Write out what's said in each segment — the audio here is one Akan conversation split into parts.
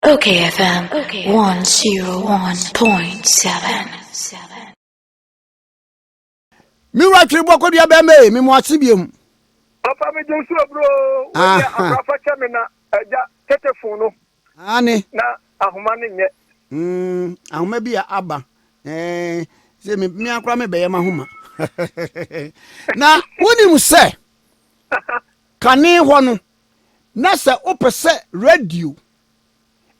Okay FM 101.7. Me wura twere bɔ kɔdua bɛrima ee, me mo ase biom. Papa me gye nsuo bro wo deɛ akora fa kyɛ me na agya tetefon no Aane. na ahoma no nyɛ. Mm, ahoma bi a aba. Eh, sɛ me me akora me bɛyɛ m'ahoma. Na wonim sɛ kane hɔ no na sɛ wopɛ sɛ radio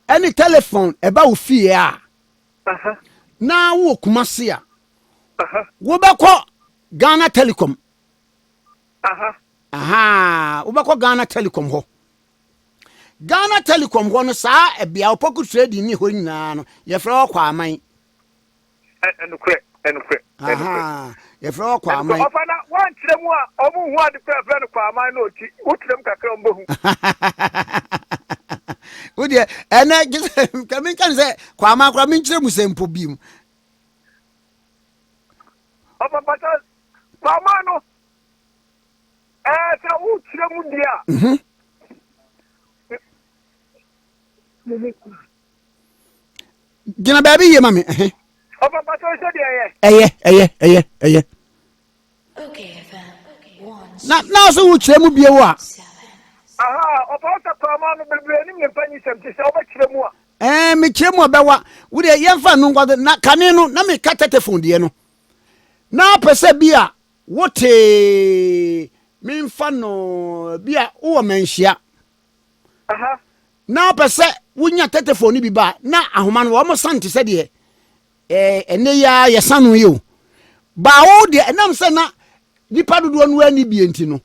ɛne telefon ɛba wo fie a na wowɔ Kumasi a wobɛkɔ Ghana Telecom. Aha, wobɛkɔ Ghana Telecom hɔ. Ghana Telecom hɔ no saa ɛbea Opoku Trading ne hɔ nyinaa no yɛfrɛ hɔ Kwaman. Ɛnokorɛ, ɛnokorɛ, ɛnokorɛ. Aha, yɛfrɛ hɔ Kwaman. Ɔfa na wɔnkyerɛ mu a ɔmo nhu ade kora yɛfrɛ no Kwaman no ɔti wokyerɛ mu kakra ɔmo bɛhu. Wo deɛ ɛnɛ gye sɛ nka menka ne sɛ Kwaman koraa menkyerɛ mu sɛ mpo bi mu. Ɔfa pata Kwaman no ɛɛ sɛ wokyerɛ mu deɛ a. Mhm. Gyina baabi yie ma me. Ɔfa pata sɛ deɛ ɛyɛ. Ɛyɛ ɛyɛ ɛyɛ ɛyɛ. Na na ɔsɛ wokyerɛ mu bio a. Aha ɔfa wo sɛ Kwaman no bebree nim ne mpanyinsɛm te sɛ wobɛkyerɛ mu a. Ɛɛ mekyerɛ mu a bɛwa. Wo deɛ yɛmfa no nkwa na kane no na meka tɛtɛfon deɛ no. Na apɛ sɛ bi a wote memfa no bi a wowɔ manhyia. Na wopɛ sɛ wonya tɛtɛfon no bi ba a, na ahoma no wɔn san te sɛ deɛ ɛɛ ɛnɛ yi ara yɛsan no yi o. Baa wo deɛ ɛnam sɛ na nipa dodoɔ no ani bie nti no,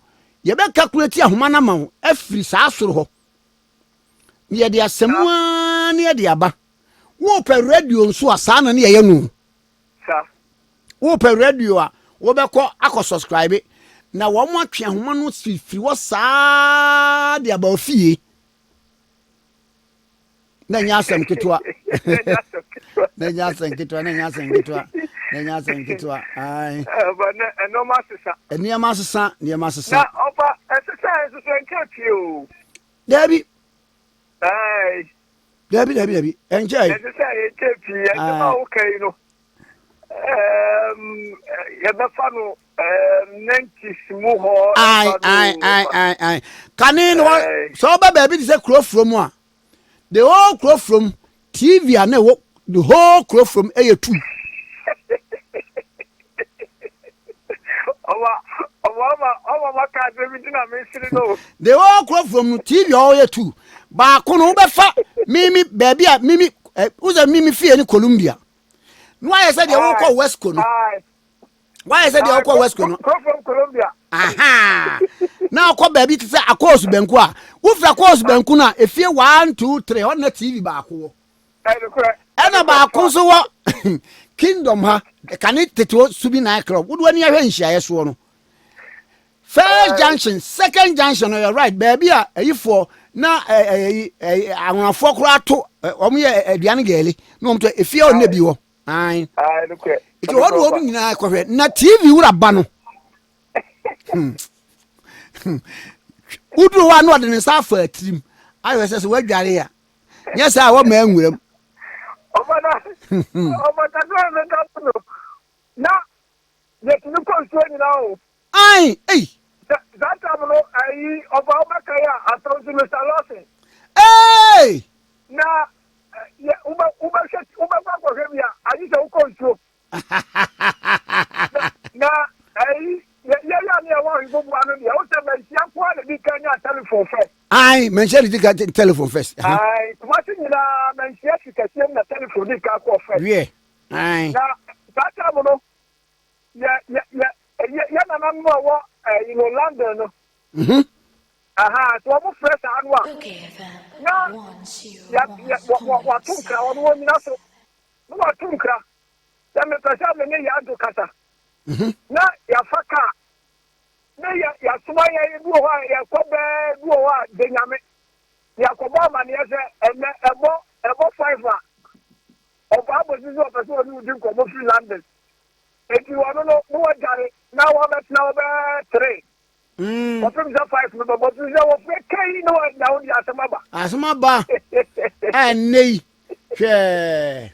yɛbɛkakulati ahoma no ama wo afiri saa soro hɔ. Na yɛde asɛm ara na yɛde aba. Wopɛ radio nso a saa na ne yɛyɛ no. Wopɛ radio a wobɛkɔ akɔ subscribe na wɔn atwe ahoma no firi hɔ saa de aba ofie. Na ɛnyɛ asɛm ketewa. Na ɛnyɛ asɛm ketewa, na ɛnyɛ asɛm ketewa, na ɛnyɛ asɛm ketewa. Ae. Nneɛma asesa. Nneɛma asesa, nneɛma asesa. Na ɔfa ɛsesa nso so ɛnkyɛ pii o. Daabi. Ae. Daabi, daabi, daabi. Ɛnkyɛ. Ɛsesa ɛnkyɛ pii. Ɛsɛm a woka yi no. Yɛbɛfa no 90s mu hɔ. Ae, ae, ae, ae, ae. Kane no sɛ ɔba baabi te sɛ kuro furo mu a, the whole kuro furo mu TV a na ɛwɔ the whole kuro furo mu ɛyɛ tu. Ɔma ɔma ɔma ɔma ma ka asɛm bi na mesere no. The whole kuro furo mu TV a ɔyɛ tu. Baako no wobɛfa mimi baabi a mimi ɛ wosɛ mimi fie ne Columbia. Na wayɛ sɛ deɛ wokɔ Westco no. Wayɛ sɛ deɛ wokɔ Westco no. Kurofrom Columbia. Aha. Na ɔkɔ baabi te sɛ Akos Banku a wofiri Akos Banku no a efie 1 2 3 hɔ na TV baako wɔ. Ɛna baako nso wɔ Kingdom ha kane tete hɔ Subi Night Club wode w'ani ahwɛ nhyiaeɛ soɔ no. First junction, second junction no yɛ right baabi a ayifoɔ na ɛyi anwonafoɔ koraa to wɔn yɛ aduane gɛɛle na wɔn to efie hɔ na bi wɔ. Ae. Nti hɔ na wɔn nyinaa kɔhwɛ na TV wura ba no. Woduru hɔ a na ɔde ne nsa afa atirim ayɛ sɛ sɛ wadware a nyɛ saa a wɔma nwuram. Ɔbata ɔbata no na yɛtumi kɔ nsuo nyinaa o. Ae ei. Saa time no ayi ɔfa wobɛkae a asɛm nso Mister Lawson. Eei. Na yɛ wobɛ wobɛhwɛ wobɛkɔ akɔhwɛ bi a agye sɛ wokɔ nsuo. Na na ayi yɛ yɛ yɛ ne ɛwɔ ahwebobua no deɛ wosɛ manhyia nko ara na di kan nya telephone first. Ae manhyia na di kan telephone first. Ae Kumasi nyinaa manhyia fi kɛseɛ mu na telephone di kan kɔɔ first. Wiɛ ae. Na saa time no yɛ yɛ yɛ yɛ yɛ nananom a wɔ ɛyi no London no. Mhm. Aha so wɔn frɛ saa no a na yɛ yɛ wɔ wɔ wɔato nkra wɔn wɔn nyina so na wɔato nkra sɛ mepɛ sɛ me ne Yado kasa. Mhm. Na yɛafa kaa ne yɛ yɛasoma yɛn ebi wɔ hɔ a yɛkɔ bɛɛ ebi wɔ hɔ a de nyame yɛakɔbɔ amaneɛ sɛ ɛnɛ ɛbɔ ɛbɔ 5 a ɔbaa bɔsi sɛ ɔpɛ sɛ ɔne wo di nkɔmmɔ firi London. Enti ɔno no, na wadware na wabɛtena hɔ bɛyɛ tre kɔpem sɛ 5 no bɛbɔ. Nti sɛ wɔfrɛ kei na wanya wo de asɛm aba. Asɛm aba. A nnɛ yi, hwɛ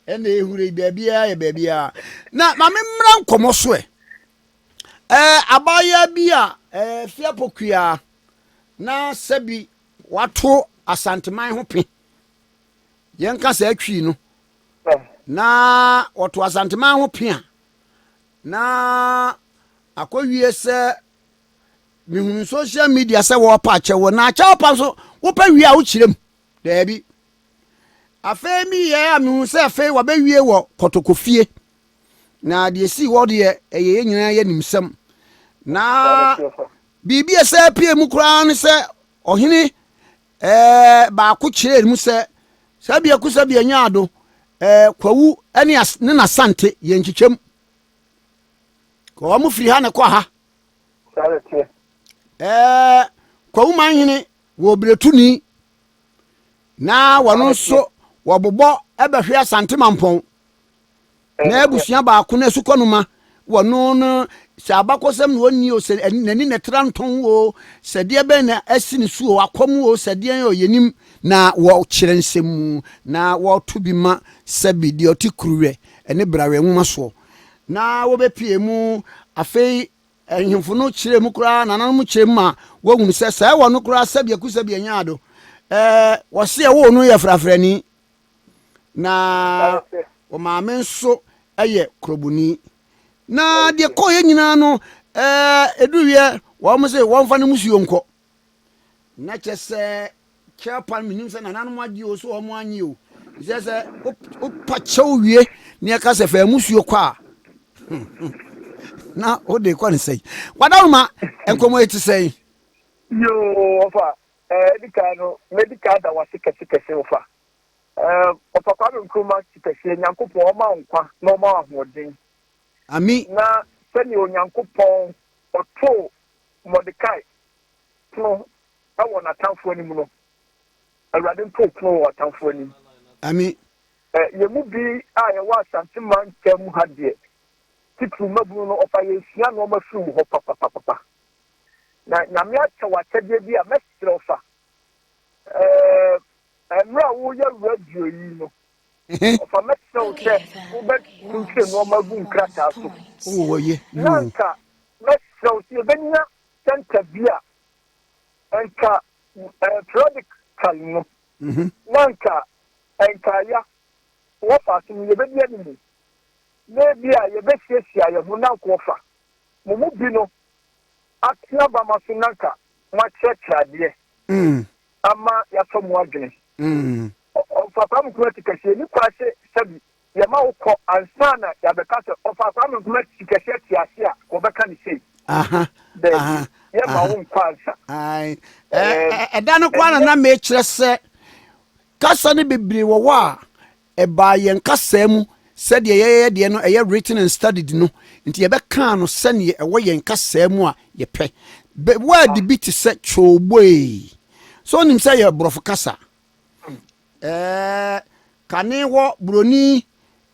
ɛna ehura yi baabiara yɛ baabiara. Na maame mmra nkɔmɔ so ɛ. Ɛɛ abaayewa bi a ɛɛ fiapokua na sɛbi wato Asanteman ho pe. Yɛnka saa twi no. Na wɔto Asanteman ho pe a, na akɔwie sɛ mehunu social media sɛ wɔrepa akyɛw wɔ na akyɛw pa nso wopɛ wie a wokyerɛ mu daabi afei meyɛ a mehunu sɛ afei wɔbɛwie wɔ kɔtɔkɔfie na deɛ sii hɔ deɛ ɛyɛ yɛn nyinaa yɛ nimsɛm na biribi a ɛsɛ pie mu koraa ne sɛ ɔhene ɛɛ baako kyerɛɛ mu sɛ saa biako sɛ bia nya ado ɛɛ kwawu ne ne n'asante yɛ nkyekyɛm wɔn firi ha na kɔ ha ɛɛ kwawu man hene wɔ biretuni na wɔn nso wɔbobɔ ɛbɛhwe asante mampɔn Na abusua baako no asukɔnoma wɔ no no, sɛ abakɔsɛm na ɔnni o, sɛ n'ani na ɛtra ntɔn o, sɛ deɛ bɛn na asi ne so o, akɔm o, sɛ deɛn o, yɛnim. Na wɔkyerɛ nsɛm mu, na wɔto bi ma sɛbi deɛ ɔte kuruwɛ ne brawɛ nwoma soɔ. Na wɔbɛpue mu, afei ahemfo no kyerɛ mu koraa, nananom kyerɛ mu ma wɔhunu sɛ sɛ ɛwɔ no koraa sɛbi aku sɛbi anya ado. Ɛɛ, wɔse ɛwoo no yɛ frafrani. Na wɔn maame nso yɛ kuroboni. Na deɛ kɔɔeɛ nyinaa no, ɛɛ ɛduruiɛ wɔn se wɔmfa ne musuo nkɔ. Na kyɛ sɛ kyɛpa no menim sɛ nananom agye o so wɔn anye o. Sɛ sɛ wopa kyɛw wie ne ɛka sɛ fa musuo kɔ a na wode kɔ ne sɛn. Wadaroma nkɔmmɔ yi te sɛn? Yoo, ɔfa ɛdi kan no mɛdi kan da wase kɛse kɛse ɔfa. Ɔfa Kwame Nkrumah ti kɛseɛ, Nyankopɔn ɔma wo nkwa na ɔma wo ahoɔden. Ami. Na sɛdeɛ Onyankopɔn ɔtoo Mordekai pono wɔ n'atamfoɔ anim no, Awurade nto wo pono wɔ w'atamfoɔ anim. Ami. Yɛn mu bi a yɛwɔ Asante mantam ha deɛ, titiriw mmabunu no, ɔfa yɛsua nnoɔma firi wo hɔ papapapapa. Na Nyame akyɛ wo akyɛdeɛ bi a, mɛsrɛ wo fa. Mmerɛ a woreyɛ radio yi no, ɔfa mɛsrɛ wo sɛ wobɛkyerɛkyerɛ nnoɔma agu nkrataa so. Na anka mɛsrɛ wo sɛ yɛbɛnya center bi a anka periodically no, na anka nkaeɛ wɔfa so no yɛbɛdi anim. Na ebi a yɛbɛsiesie yɛn ho na anka wɔfa mo mu bi no atena bama so na anka moakyerɛkyerɛ adeɛ. Ama yɛasɔ mo adwene. Ɔfa Kwame Nkrumah ti kɛseɛ ni kwan se sɛbi yɛma wo kɔ ansa na yɛabɛka sɛ ɔfa Kwame Nkrumah ti kɛseɛ te ase a wɔbɛka no sei. Daabi, yɛmma wo nkɔ ansa. Ɛda no koraa na na mekyerɛ sɛ kasa no bebree wɔ hɔ a Ɛbaa yɛn kasaa mu sɛdeɛ yɛyɛ deɛ no ɛyɛ written and studied no nti yɛbɛkaa no sɛdeɛ ɛwɔ yɛn kasaa mu a yɛpɛ. Bɛ word bi te sɛ kyooboe. So wonim sɛ ɛyɛ borɔfo kasa? Ɛɛ kane hɔ buroni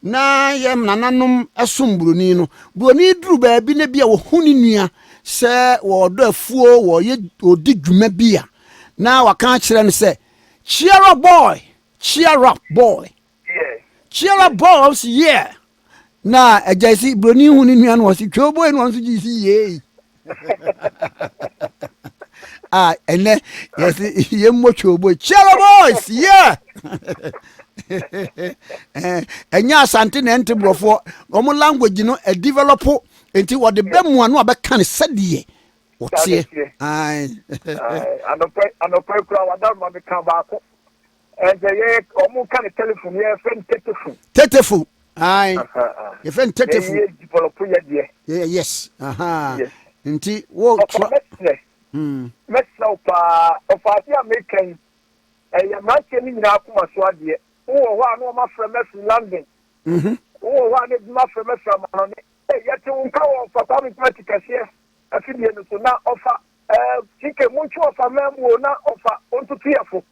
na yɛn nananom som buroni no. Buroni duru baabi na bi a wɔhu ne nua sɛ wɔredɔ afuo, wɔreyɛ wɔredi dwuma bi a, na waka akyerɛ no sɛ, Cheer up boy! Cheer up boy. Cheer up boy ɔsi yeah. Na ɛgya si broni hu ne nua no ɔsi twɛ boy no ɔnso gye si yee. Ah ɛnɛ yɛsi yɛn mmɔ twɛ boy. Cheer up boys yeah. Ɛnyɛ asante na ɛnte borɔfoɔ wɔn language no ɛdevelop nti wɔde bɛ mu ano abɛka ne sɛdeɛ wɔteɛ. Anɔpɛ anɔpɛ kura wadaroma mi ka baako. Ɛsɛ yɛ wɔn ka ne telephone yɛ fɛ no tetefo. Tetefo ayi yɛ fɛ no tetefo. Yɛ develop yɛ deɛ. Yɛ yes yes nti wo tura. Ɔfa mɛsrɛ hmm. mɛsrɛ wo paa ɔfa ase a meka yi ɛyɛ mmeranteɛ no nyinaa akoma so adeɛ wowɔ hɔ a na wɔn afrɛ mɛ firi London mhm. wowɔ hɔ a na ebi afrɛ mɛ firi amanɔne yɛte wo nka wɔ ɔfa Kwame Nkrumah ti kɛseɛ afidie no so na ɔfa ɛɛ TK montwe ɔfa mmaa mu o na ɔfa ɔntutu yɛ fo.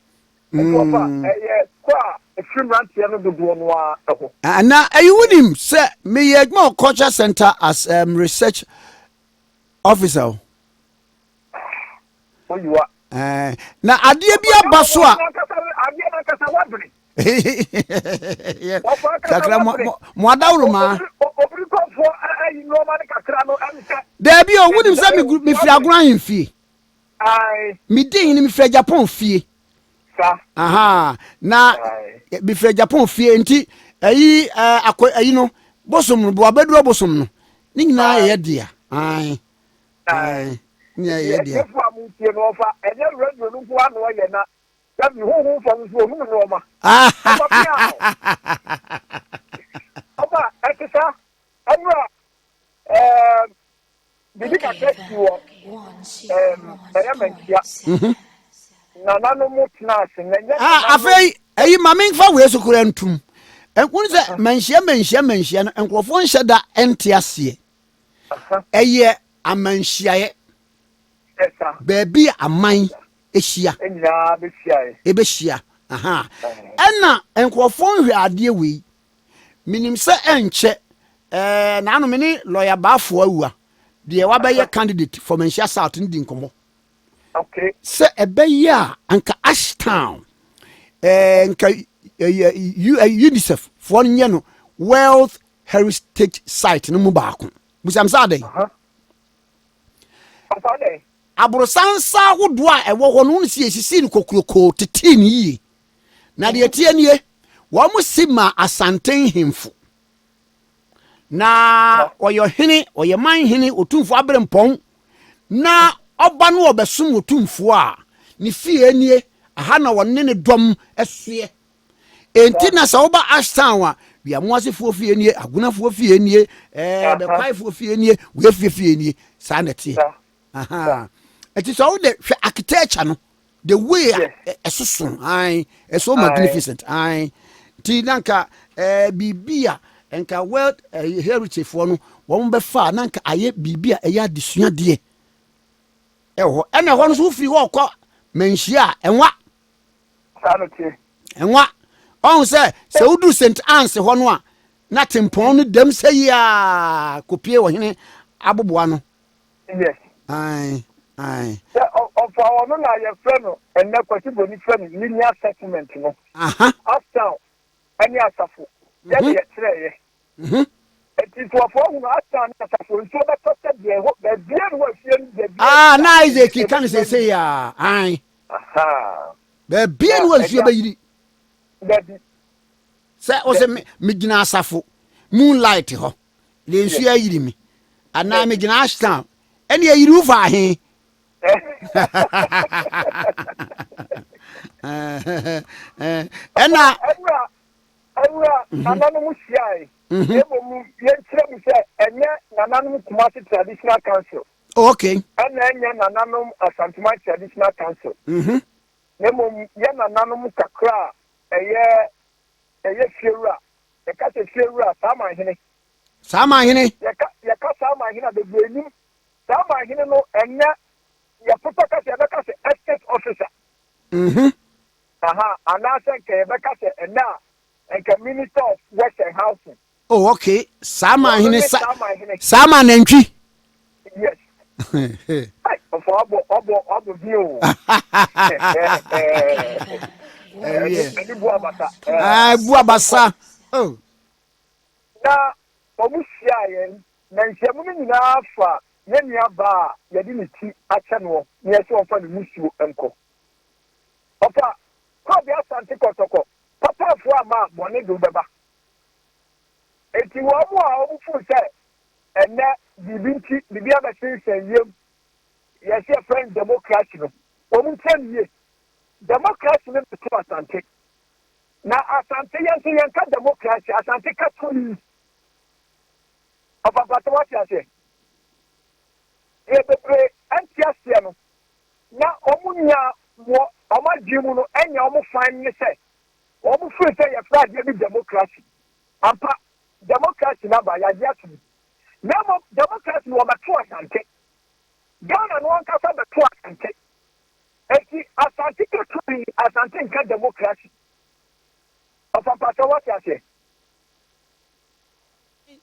Nti ɔfa ɛyɛ kɔ a ɛfiri mmeranteɛ no dodoɔ no ara hɔ. Ah, na ɛyi wonim sɛ meyɛ adwuma wɔ culture center as um, research officer o. Oyiwa. Eh, na adeɛ bi aba so a. Adeɛ no ankasa wabene. Kakra mo adaworo maa. Obirikɔfoɔ ayi nneɛma no kakra no ɛm sɛ. Daabi o, wonim sɛ mefiri agorɔ ahemfie. Medi hene mefiri Japan fie. Aha, na mefiri Japan fie nti ayi akɔ ayi no bosom no boabɛduro bosom no ne nyinaa yɛ dea. Ae. Ae. Ne nyinaa yɛ dea. Ɛtiefo a mo tie no ɔfa ɛnyɛ radio no nko ano ɔyɛ na dabi honhom fam nso ohunu nneɛma. Ɔfa pia ɔfa ɛte saa ɛnura ɛɛ. Biribi kakra sii wɔ ɛyɛ manhyia. Mhm. Nananom tena ase na ɛnyɛ ah, nananom. Afei ɛyi ma memfa wei so koraa ntum. Ɛnkun sɛ manhyia manhyia manhyia no nkurɔfoɔ nhyɛ da nte aseɛ. Ɛyɛ amanhyiaeɛ. Baabi a aman hyia. Ɛbɛhyia. Ɛna nkurɔfoɔ nhwɛ adeɛ wei. Menim sɛ ɛnkyɛ ɛɛ naano me ne lɔya Baafoɔ Awua deɛ wabɛyɛ candidate for Manhyia South no di nkɔmmɔ. Okay. Sɛ ɛbɛyɛ a anka Ashtown ɛɛ nka ɛyɛ UNICEF foɔ no nyɛ no World Heritage Site no mu baako. Busam sɛ adɛn? Aborosansa ahodoɔ a ɛwɔ hɔ no, wɔn si esisi no kokurokoo tetee no yie. Na deɛ ɛteɛ nie, wɔn si maa Asante nhemfo. Na ɔyɛ ɔhene, ɔyɛ man hene, otumfoɔ aberempɔn. Na ɔba no ɔbɛsom otumfoɔ a, ne fie nie, aha na ɔne ne dɔm soɛ. Enti na sɛ woba Ashtown a, Wiamoasefoɔ fie nie, Agonafoɔ fie nie, ɛɛ Bɛkwaefoɔ fie nie, Wefie fie nie, saa na ɛteɛ. Aha. Enti sɛ wode hwɛ architecture no, the way a ɛsoso ae it's so magnificent ae nti na nka ɛɛ biribi a nka world heritage foɔ no wɔn bɛfa na nka ayɛ biribi a ɛyɛ adesuadeɛ ɛwɔ hɔ ɛna ɛhɔ no nso wofiri hɔ kɔ manhyia a ɛnwa ɛnwa ɔhu sɛ sɛ woduru st ans hɔ no a na tempɔn no dɛm sɛ yi a kɔpie ɔhene aboboa no Yes. Ae, ae. Sɛ ɔfa ɔno na yɛfrɛ no ɛnɛ Kwasi Broni frɛ no linear settlement no. Aha. Ashtown ɛne Asafo yɛ na yɛkyerɛeɛ. Eti nso ɔfa ɔhunu Ashtown ne Asafo nsuo bɛtɔ sɛ deɛ ɛhɔ baabiara ne hɔ afie no baabiara. Ah, na Isaac ka no seesei a, ae. Aha. Baabiara ne hɔ nsuo bɛyiri. Dabi. Sɛ ɔsɛ megyina Asafo moonlight hɔ. na nsuo ayiri me anaa megyina ashtown ɛne ayiri wo fa he ɛna ɛwura mhm. nananom hyiae mhm. mmom yɛnkyerɛ mu sɛ ɛnyɛ nananom Kumasi traditional council okay ɛna ɛnyɛ nananom Asanteman traditional council mhm. na mmom yɛ nananom kakra a ɛyɛ ɛyɛ fiewura Yɛka sɛ fiewura, Saamanhene. Saamanhene. Yɛka yɛka Saamanhene a, bebree nim. Saamanhene no, ɛnyɛ yɛpotɔ kasa yɛbɛka sɛ estate officer. Mm-hmm. Aha, anaasɛ nka yɛbɛka sɛ ɛnɛ a nka minister of works and housing. Oh, okay. Saamanhene sa Saaman nantwi. Yes. Ɔfɔ ɔbɔ ɔbɔ ɔbɔ bi o. Ɛni bu abasa. Ɛɛ bu abasa. Oh. Na wɔn hyia yɛn na nhyiamu no nyinaa fa yɛn nua baa a yɛde ne ti akyɛ noɔ na yɛsɛ ɔmfa ne musuo nkɔ. Ɔfa Kɔbi Asante Kɔtɔkɔ papafoɔ ama a bɔne de wobɛba. Eti wɔn a wɔn feel sɛ Ɛnnɛ, biribi nti, biribi abɛsensɛn wiem. Yɛse yɛfrɛ no democracy no, wɔn ntie no yie. Democracy no bɛto Asante. Na Asante yɛn nso yɛnka democracy, Asante ka tumi. Ɔfampatɔ wate aseɛ? Deɛ bebree nte aseɛ no, na wɔn nya wɔ wɔn adwene mu no, ɛnyɛ wɔn fan ne sɛ, wɔn firi sɛ yɛfrɛ adeɛ bi democracy. Ampa, Democracy no aba, yɛagye atom. Na mmom democracy no wɔbɛto Asante. Ghana no ankasa bɛto Asante. Enti Asante ka tumi, Asante nka democracy. Ɔfa mpakyɛw wate aseɛ?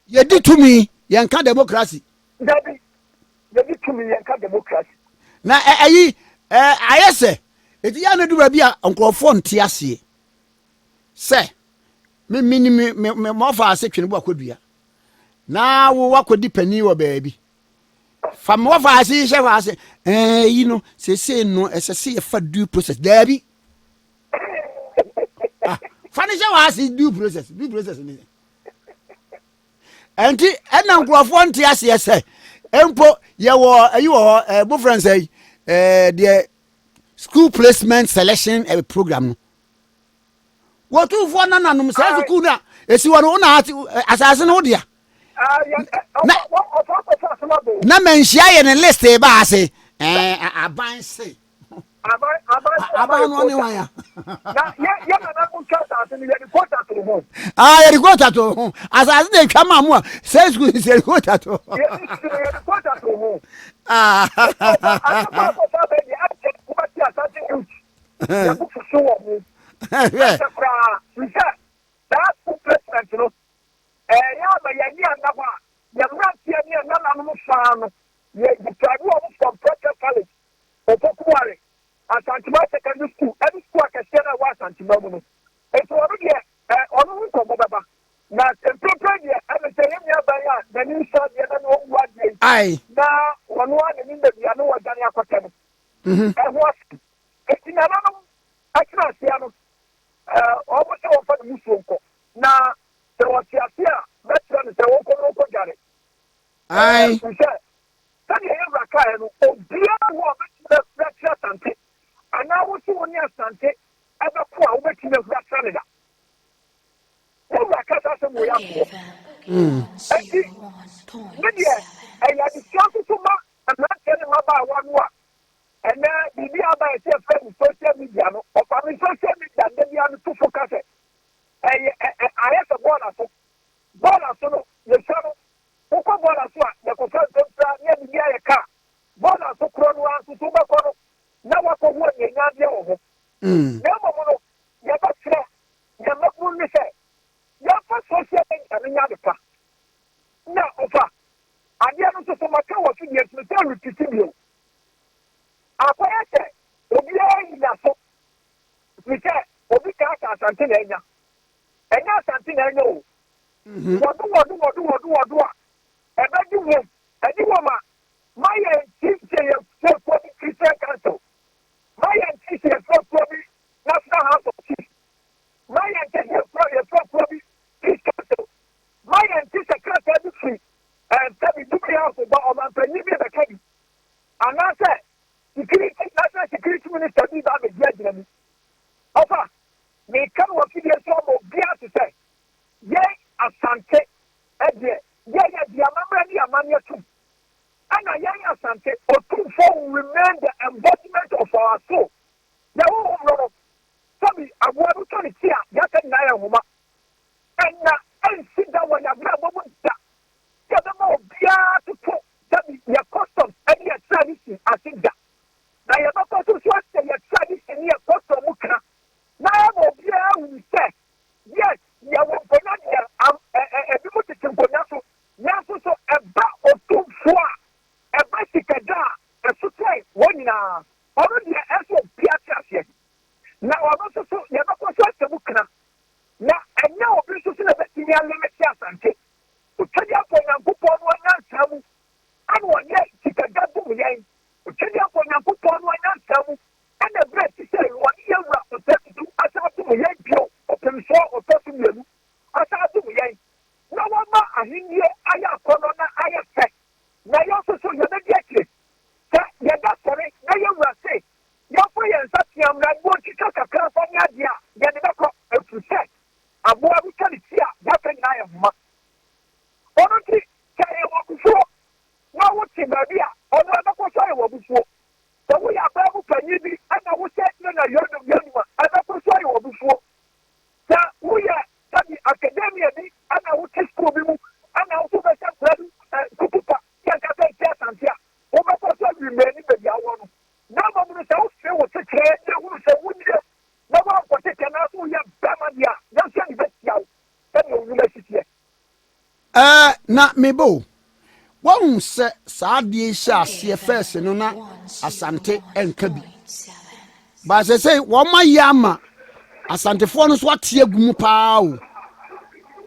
Yɛdi tumi, yɛnka democracy. Dabi, yɛdi tumi, yɛnka democracy. Na ɛyi, ayɛ sɛ, eti yɛ a na du baabi a nkurɔfoɔ nte aseɛ. Sɛ me me me me me mɔfa ase twene bo akɔdua na wo wakɔdi panin wɔ baabi fa me wɔfa ase yi hyɛ hɔ ase ɛɛ yi no seesei no ɛsɛ sɛ yɛfa due process daabi ah, fa ne hyɛ hɔ ase due process due process ne ɛnti ɛna nkurɔfoɔ nte aseɛ sɛ mpo yɛwɔ ɛyi wɔ hɔ ɛɛ bofra nsɛ yi ɛɛ deɛ school placement selection ɛɛ program no wɔtumfoɔ nananom saa sukuu no a ɛsi hɔ no wo na asase no wo dea na na manhyia yɛ ne list ba ase aban se aban no ɔne wan a ah yɛde kota to ho asase na atwa ma mo a sɛ sukuu sɛ yɛde kota to ho ah yɛabufuhyew wɔ ho. Ɛsɛ koraa sɛ saa school placement no, ɛyɛ ama yɛn ani anna hɔ a, yɛn mmeranteɛ ne yɛn nananom faa no, yɛ deprive wɔn from Precious College, Opoku Ware, Asanteman Secondary School, ɛne sukuu akɛseɛ no a ɛwɔ Asanteman mu no. Nti ɔno deɛ, ɔno ho nkɔmmɔ bɛba. Na mprempren deɛ, ɛne sɛ yɛn nuabaa yi a n'ani nsɔ adeɛ na ne ɔmmu adeɛ yi, na ɔno ara n'anim baabi a ne wɔdwane akɔtɛ no, ɛho asɛm. Enti nananom tena aseɛ no, wɔn sɛ wɔmfa ne musuo nkɔ, na sɛ wɔte aseɛ a, mɛkyerɛ no sɛ wɔnkɔ na wɔnkɔdware. Ɛfiri sɛ, sɛdeɛ yɛn wura kaeɛ no, obiara nni hɔ a ɔbɛtumi ahuri akyerɛ Asante, anaa wo se wo ne Asante bɛko a wobɛtumi ahuri akyerɛ no da. Yɛn wura ka saa asɛm wei ato hɔ. Enti, me deɛ, ɛyɛ adesua nso so ma mmeranteɛ ne mmabaawa no a Ɛnnɛ, biribi aba a ɛsɛ yɛfrɛ no social media no. Ɔfa me social media da biara no tofo ka sɛ ɛyɛ ɛ ɛ ayɛ sɛ bɔɔla so. Bɔɔla so no, yɛsua no. Wokɔ bɔɔla so a, yɛkɔfa mpempra ne yɛde bi ayɛ kaa. Bɔɔla so korɔ no ara nso so wobɛkɔ no na woakɔhu anianyadeɛ wɔ hɔ. Na mmom no, yɛbɛkyerɛ yɛn mmabunu no sɛ yɛmfa social media no nyɛ ade pa. Na ɔfa adeɛ no nso so maka wɔ so deɛ nti mesɛ repeat bio. Akɔyɛ sɛ obiara nyi n'aso firi sɛ obi kaa sɛ Asante na anya. Ɛnyɛ Asante na anya o. Wɔdo wɔdo wɔdo wɔdo wɔdo a, ɛbɛgye wom. Ɛgye wom a, ma yɛnte sɛ yɛfrɛ kuo bi Christian Council. Ma yɛnte sɛ yɛfrɛ kuo bi National House of Chiefs. Ma yɛnte sɛ yɛfrɛ yɛfrɛ kuo bi Peace Council. Ma yɛnte sɛ krataa bi firi ɛɛ sɛbi Jubilee House ba ɔmanpanyin bi bɛka bi. Anaasɛ security national security minister bi ba abɛdi agyina mu. Ɔfa, meka no wɔ afidie so ama obiara te sɛ yɛn Asante ɛdeɛ yɛyɛ deɛ amammerɛ ne amanneɛ tom. Ɛna yɛn Asante Otumfoɔ will remain the embodiment of our soul. Yɛn honhom no no, sɛbi aboa bi tɔ ne ti a, deɛ aka nyinaa yɛ nhoma. Ɛna ɛnsi da wɔ yɛn abrabɔ mu da sɛ yɛbɛma obiara atoto sɛbi yɛ customs ne yɛ tradition ase da. Na yɛbɛkɔ so nso ahyɛ yɛ tradition ne yɛ custom mu ka na ama obiara ahunu sɛ yes, yɛwɔ nkonnwa deɛ, am, ɛ, ɛ, ebinom tete nkonnwa so, nanso so ɛba otumfoɔ a, ɛba sikadwa a, ɛso kyɛn wɔn nyinaa. Ɔno deɛ ɛsɛ obiara te aseɛ. Na ɔno nso so yɛbɛkɔ so ahyɛ mu kena. Na ɛnyɛ obi nso so na ɛbɛtumi alimite Asante. Otwadiafoɔ Nyankopɔn no anyansa mu ɛna ɔyɛ sikadwa dom yɛn. Otwadiafoɔ Nyankopɔn no anyansa mu ɛna ɛberɛ a ɛte sɛ ɔne yɛn wura Osei Tutu asan adom yɛn bio, ɔpemsoɔ ɔtɔ so mmienu asan adom yɛn, na wama ahennie ayɛ akɔnnɔ na ayɛ fɛ, na yɛn nso so yɛbɛdi akyire. Sɛ yɛda sɔre na yɛn wura se yɛmfa yɛn nsa tea mmra na ɔntwitwa kakra mfa nyɛ adeɛ a, yɛde bɛkɔ, ɛfiri sɛ Aboa bi twa ne ti a, deɛ aka nyinaa yɛ nhoma. Ɔno nti, sɛ ɛyɛ wo abufuo na wote baabi a, ɔno ɛbɛkɔ so ayɛ wo abufuo. Sɛ woyɛ aban mu panin bi na wohyɛ akyire na yeinom yeinom a, ɛbɛkɔ so ayɛ wo abufuo. Sɛ woyɛ sɛbi academia bi na wote sukuu bi mu na wo nso wobɛhyɛ nkwadaa bi kutupa sɛ nka sɛ nte Asante a, wobɛkɔ so remain baabi a wowɔ no. Na mmom no, sɛ wofee wo sekyerɛ na hunu sɛ wonie na woankɔtetɛ anaasɛ woyɛ bɛrima deɛ a, yɛn nso yɛde bɛtia wo sɛdeɛ wo nnwuma si teɛ. Ɛɛ, na me ba o, woahu sɛ saa adeɛ yi hyɛɛ aseɛ fɛɛse no na Asante nka bi. Ba sɛsɛi wɔn ayɛ ama Asantefoɔ no nso ate agu mu paa o.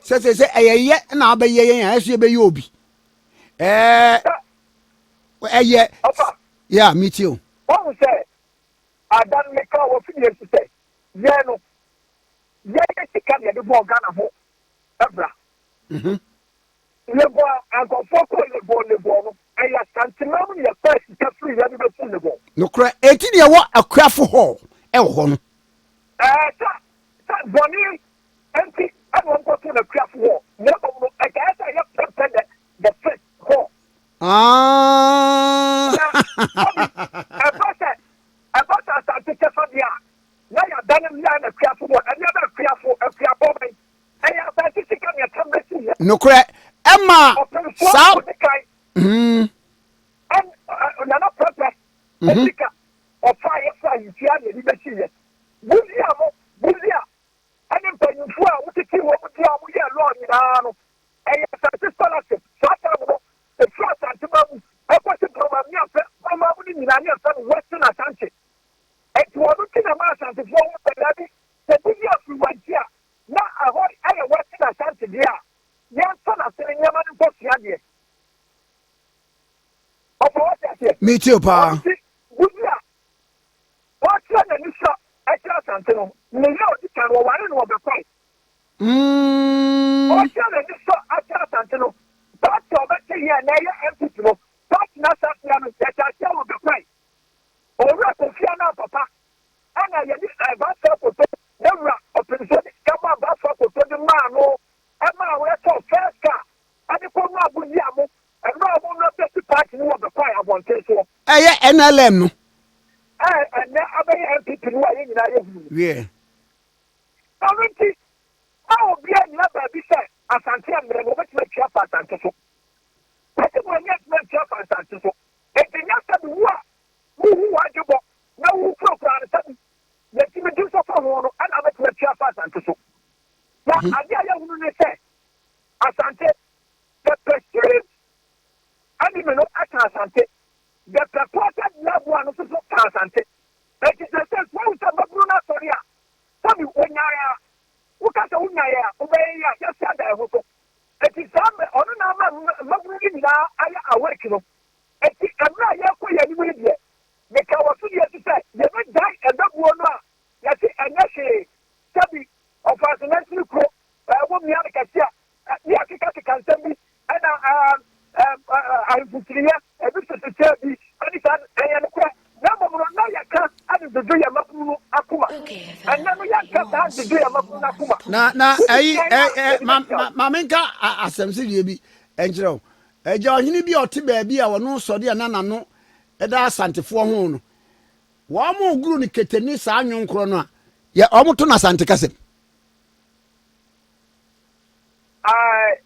Sɛ sɛ sɛ ɛyɛ yɛ na abɛyɛ yɛn a ɛso yɛbɛyɛ obi. Ɛɛ ɛyɛ. Yeah, me too. Wɔn sɛ adan meka wɔ fidie so sɛ yɛn no yɛyɛ sika na yɛde bɔɔ Ghana ho ɛbra. Legon a nkurɔfoɔ kɔɔ Legon Legon no, ɛyɛ Asanteman mu na yɛfaa sika firi yɛde bɛsii Legon. Nokorɛ, enti na yɛwɔ Akuafo Hall wɔ hɔ no. Ɛɛ, sɛ, sɛ bɔne nti ɛna wɔn kɔtoo no Akuafo Hall, na mmom no, ɛkaeɛ sɛ ɛyɛ Prempeh the, the Fifth Hall. Ah. Na, sɛbi, ɛba sɛ, ɛba sɛ Asante kyɛfa deɛ a, na yɛadane mmea no Akuafo Hall, ɛdeɛ bɛ Akuafo, Akuabɔ bɛn? Ɛyɛ asase sika na ɛka bɛsi yɛ. Nokorɛ, ɛma saa. Ɔpemfoɔ odi kan. Ɛn Nana Prɛpɛ sika ɔfa yɛ fa ntua na ɛde bɛsi yɛ. Buzia mo, Buzia ɛne mpanyinfoɔ a wotete wɔn di a wɔyɛ law nyinaa no, ɛyɛ asase scholarship. Saa time no, ɛfiri Asantema mu ɛkɔsi Broma ne afɛ Broma mu no nyinaa ne ɛfɛ no Western Asante. Ɛnti wɔn ti na ma Asantefoɔ ho sɛ daabi, sɛ Buzia firi wɔn a, na ɛhɔ yɛ Western Ashanti deɛ a, yɛmfa n'asene nneɛma no nkɔsua adeɛ. Ɔfa wate aseɛ? Metie o paa. Ɔno nti, Buzi a ɔkyerɛ n'ani sɔ kyerɛ Asante no, ne yere a ɔdi kan no, wɔware no wɔ Bɛkwae. Ɔkyerɛ n'ani sɔ akyerɛ Asante no, party a ɔbɛte yɛ na ɛyɛ NPP no, party no ahyɛaseɛ no, yɛhyɛ aseɛ wɔ Bɛkwae. Owura Kofi Annan papa Ɛna yɛde Abaafoɔ Akoto ne wura ɔpemfoɔ de sika bɔɔ Abaafoɔ Akoto de maa no maa wɔtɔɔ first car de kɔ nua Busia mo mmerɛ a wɔn nua bɛsi party no wɔ Bɛkwae abɔnten soɔ. Ɛyɛ NLM no. A ɛnɛ abɛyɛ NPP no a yɛn nyinaa yɛhunu no. Wiɛ. Ɛno nti ma obiara nnyina baabi sɛ Asante mmerɛ no wɔbɛtumi atua afa Asante so. Kwasi Boani antumi antua afa Asante so. Enti nyɛ sɛ mewu a wohu w'adwebɔ na wokurakura no sɛ yɛtumi di nso fa ho no ɛna wobɛtumi atua afa Asante so. Na adeɛ a yɛhunu ne sɛ Asante, the perceived enemy no ɛka Asante, the purported loved one no nso so ka Asante. Enti sɛ sɛ wohu sɛ mmabunu no asɔre a, sɛbi wonyaeɛ a, woka sɛ wonyaeɛ a, wobɛyɛ yi a, yɛasi ada ɛho so. Enti saa mmerɛ ɔno na ama mmabunu no nyinaa ayɛ awake no. Enti mmerɛ a yɛrekɔ yɛn anim yi deɛ, meka wɔ so deɛ nso sɛ yɛbɛgyae ɛbɛbuo no a yɛse ɛnyɛ hwee, sɛbi ɔfaa so nansini kuro, ɛɛ wɔ mmea no kɛse a, ne yɛakekakeka nsɛm bi, ɛna ɛɛ ɛɛ ahemfo kyiniiɛ, ebi soso kyɛɛ bi, ɛne saa, ɛyɛ nokorɛ, na mmom no na yɛka de dwodwo yɛn mmabunu no akoma. Ɛnnɛ no yɛnka saa ndwodwo yɛn mmabunu no akoma. Na na Wodi ɛyi kan ɛ a ɛ yɛde ma bɛkyerɛ ma wo. ma menka asɛm sedeɛ bi nkyerɛ wo. Agya ɔhene bi a ɔte baabi a ɔno sɔre a na n'ano da Asantefoɔ ho no, wɔn guru no kete ne saa nnwom korɔ no a, yɛ wɔn to no Asante kasa mu. Ae,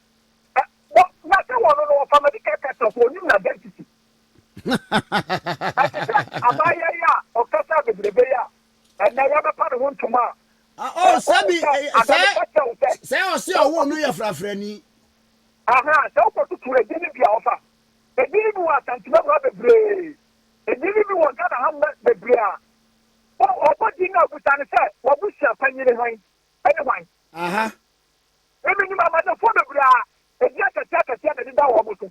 ɛ, wɔ, na sɛ wɔn no, wɔfa medical kasa so, onim n'identity. Ɛte sɛ abaayewa yi a ɔkasa bebrebe yi a ɛnnɛ yɛbɛpa ne ho ntoma a, Ah, oh, ɛ, sɛbi, wohu sɛ, eh, ada sɛ, meka kyerɛ wo sɛ, sɛ ɔse sɛ ɔwoo no wokɔtoto, yɛ frafrani. aha, sɛ wokɔtoto edin no bi a ɔfa. Edin no bi wɔ Asantema mu ha bebree. Edin no bi wɔ Ghana ha mma bebree a, wɔ, ɔbɔ din no a, busa no sɛ, w'abusua panyin ne hwan? Ɛne hwan? Aha. Me menim amannefoɔ bebree a edin akɛseɛ akɛseɛ na ɛdeda wɔn so.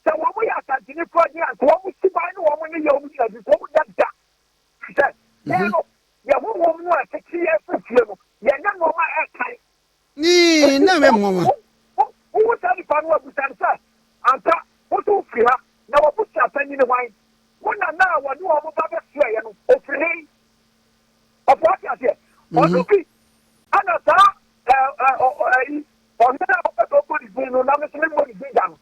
Sɛ wɔn yɛ Asanteni koraa din a, nka wɔn suban ne wɔn nneyɛɛ wɔn gyina di, nka wɔn nyɛ da. Firi sɛ, yɛn no, yɛn honhom no a ɛtete yɛn firi fie no, yɛnyɛ nneɛma a ɛkan. Nii, Enti, na ɛyɛ nwanwa. wohu saa nipa no a, bisa no sɛ, Ampa, wo nso wofiri ha, na w'abusua panyin ne hwan? Wo nana a wɔne wɔn ba bɛsoɛeɛ no, ɔfiri he? Ɔfo ate aseɛ? Ɔno bi ɛna saa ɛyi ɔhene a ɔpɛ sɛ ɔbɔ ne din no na me nso memmɔ ne din da no,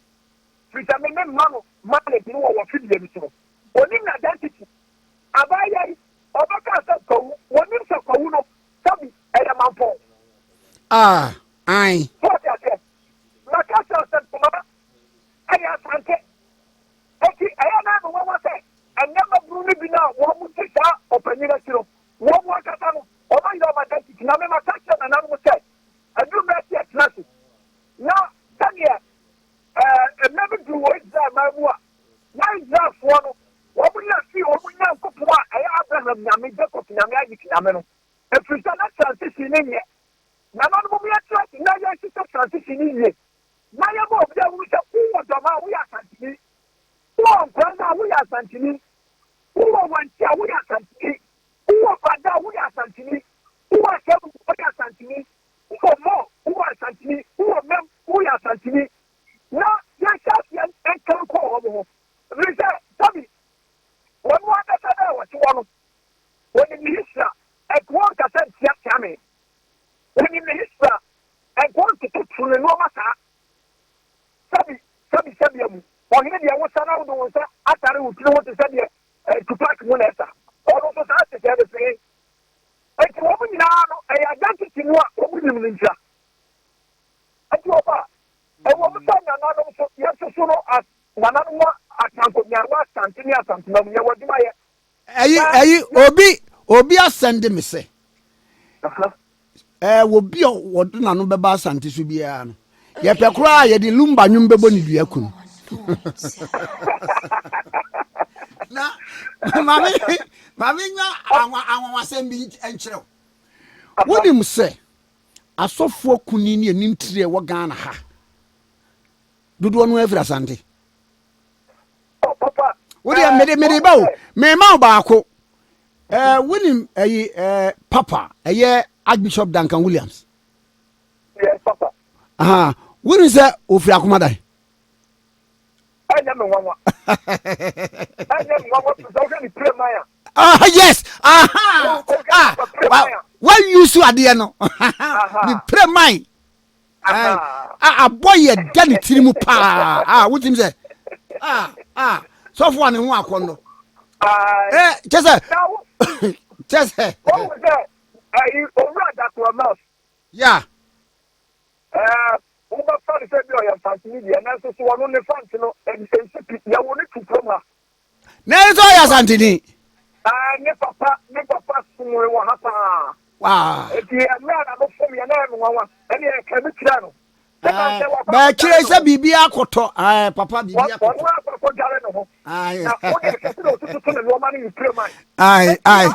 firi sɛ me memma no mileage no wɔ wɔ fidie no so no, ɔnim n'identity. Abaayewa yi, ɔbɛkaa sɛ Kwawu, wɔnim sɛ Kwawu no, sɛbi ɛyɛ Mampɔn. Ah, ae. So ɔte aseɛ? Maka kyerɛ wo sɛ Ntoma ɛyɛ Asante. Enti ɛyɛ na ɛyɛ me nwanwa sɛ ɛnnɛ mmabunu no bi no a wɔn di saa ɔpanyin akyi no, wɔn ankasa no, wɔn ayera wɔn identity. Na me maka kyerɛ nananom sɛ, ɛduru mmerɛ sɛ yɛtena ase na sɛdeɛ ɛɛ mmerɛ bi duru wɔ Israel man mu a, na Israelfoɔ no wɔn werɛ fii wɔn Nyankopɔn a ɛyɛ Abraham Nyame, Jacob Nyame, Isaac Nyame no, ɛfiri sɛ na transition no. Nananom mom yɛntra ase na yɛnhyehyɛ transition no yie na yɛma obiara hunu sɛ wowɔ Dɔm a woyɛ Asanteni, wowɔ Nkoranza a woyɛ Asanteni, wowɔ Wanti a woyɛ Asanteni, wowɔ Bada a woyɛ Asanteni, wowɔ Asabu woyɛ Asanteni, wowɔ Mo wowɔ Asanteni, wowɔ Mem woyɛ Asanteni. Na yɛnhyɛ aseɛ nka nkɔ wɔn ho ɛfiri sɛ sɛbi wɔn ankasa no a wɔte hɔ no wɔnim ne history a ɛnka wɔnkasa ntia Kyame. Wɔnim ne history a ɛnka wɔntototo ne nneɛma saa. Sɛbi sɛbi sɛbi amu ɔhene deɛ wosa na wode wo nsa atare wo tiri ho te sɛ deɛ eh, Tupac mu na ɛsa. Ɔno nso saa te sɛ befee. Enti wɔn nyinaa no ɛyɛ identity no a wɔn nim no ntia. Enti ɔba ɛwɔ mu sɛ nananom nso yɛsoso no as nananom atanko nyarewa Asante ne Asantema mu yɛwɔ adwuma yɛ. Ɛyi ɛyi obi obi asɛnde me sɛ ɛɛ obi a wɔde n'ano bɛba Asante so biara no yɛpɛ koraa yɛde lumba nwom bɛbɔ ne dua kunu. Na maame maame nya anwanwasɛm bi nkyerɛw. Wonim sɛ asɔfoɔ kunini ne animtiri a ɛwɔ Ghana ha dodoɔ no afiri Asante. Wodeɛ mede mede ba o mema wo baako ɛɛ wonim ɛyi ɛɛ papa ɛyɛ Archbishop Duncan Williams. Yes papa. Aha wonim sɛ ofiri Akomadan. Ɛnyɛ me nwanwa. Ɛnyɛ me nwanwa sɛ wohwɛ ne pire man a. Ah yes aha ah wa wa use adeɛ no ne pire man. A abɔ yɛ da ne tiri mu paa a wotumi sɛ a a sɔfo a ne ho akɔnnɔ ɛ kyɛ sɛ kyɛ sɛ. Wɔn sɛ ɛyi owura Dakoa Mills. Ya. Ɛɛ wobɛfa no sɛ bi ɔyɛ mfantini deɛ nanso so ɔno ne fante no nsi pi yɛwo ne tu kurom ha. Na ɛsɛ ɔyɛ Asanteni. Ɛɛ ne papa ne papa somee wɔ ha paa. Waa. Eti mmerɛ a n'ano fom yɛ na ɛyɛ me nwanwa ɛne ɛka mi kyerɛ no. Bɛkyerɛ sɛ biribi akɔtɔ ɛɛ papa biribi akɔtɔ. Ɔno akɔ akɔdware ne ho. Na wode ɛkɛse na ɔtututu ne nneɛma no yɛ pire man. Ayi ayi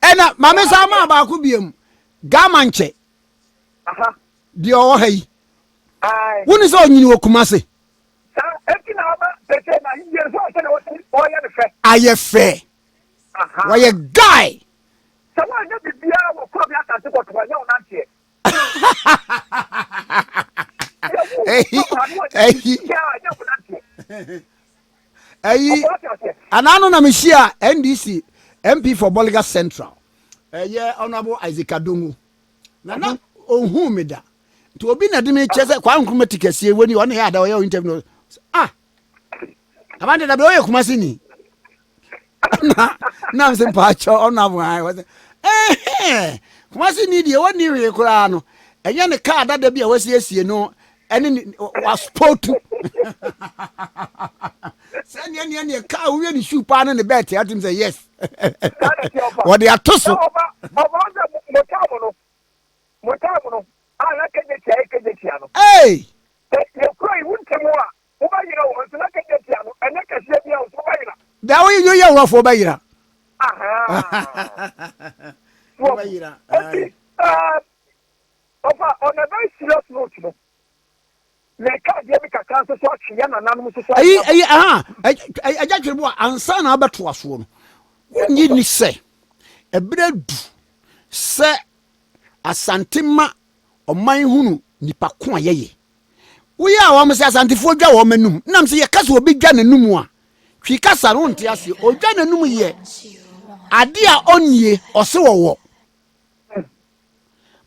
ɛna maame saa maa baako biem gama nkyɛ. Deɛ ɔwɔ ha yi. Wone sɛ ɔnyini wɔ Kumase. Saa eti na ama sese na yie nso ɔsɛ na ɔyɛ ne fɛ. Ayɛ fɛ. Wɔyɛ guy. Sɛ woanyɛ biribiara wɔ kuro bi asase kɔtɔ ɛnyɛ wo nanteɛ. Ɛyi anaa no na mehyia NDC MP for Bolga Central ɛyɛ Honourable Isaac Adongo na na ɔnhuu me da nti obi na de me kyɛ sɛ Kwame Nkrumah ti kɛseɛ wani ɔne yɛ ada ɔyɛ interview no ah abante da bɛ ɔyɛ Kumasi ni na na sɛ mpaakyɛ ɔno abohan wɔ sɛ ɛhɛn Kumasi ni deɛ wɔnni hwee koraa no ɛnyɛ ne kaa dada bi a wasiesie no ɛne ne waspotu sɛ neɛ neɛ neɛ kaa wowie ne shoe paa ne ne bɛɛte atum sɛ yes wɔde ato so. Ɔba ɔba sɛ mo time no mo time no a na kegye tia yɛ kegye tia no. Hey! Sɛ yɛ kuro yi wonte mu a wobɛyera wɔ nso na kegye tia no ɛnyɛ kɛseɛ bi a nso wobɛyera. Da wo yɛ yɛ wurɔfoɔ bɛyera. Wobɛyera. Eti ɔfa on a very serious note no meka adeɛ bi kakra nso so atwe yɛ nananom nso so. Ɛyi ɛyi aha ɛgya twere bo a ansa na abɛto asoɔ no wonyi ni sɛ ɛberɛ du sɛ Asante ma ɔman hunu nipa ko a yɛyɛ. Woyɛ a wɔn sɛ Asantefoɔ dwa wɔn anum. Nam sɛ yɛka sɛ obi dwa n'anum a, twi kasa no wonte aseɛ. Odwa n'anum yɛ ade a ɔnnie, ɔse wɔwɔ.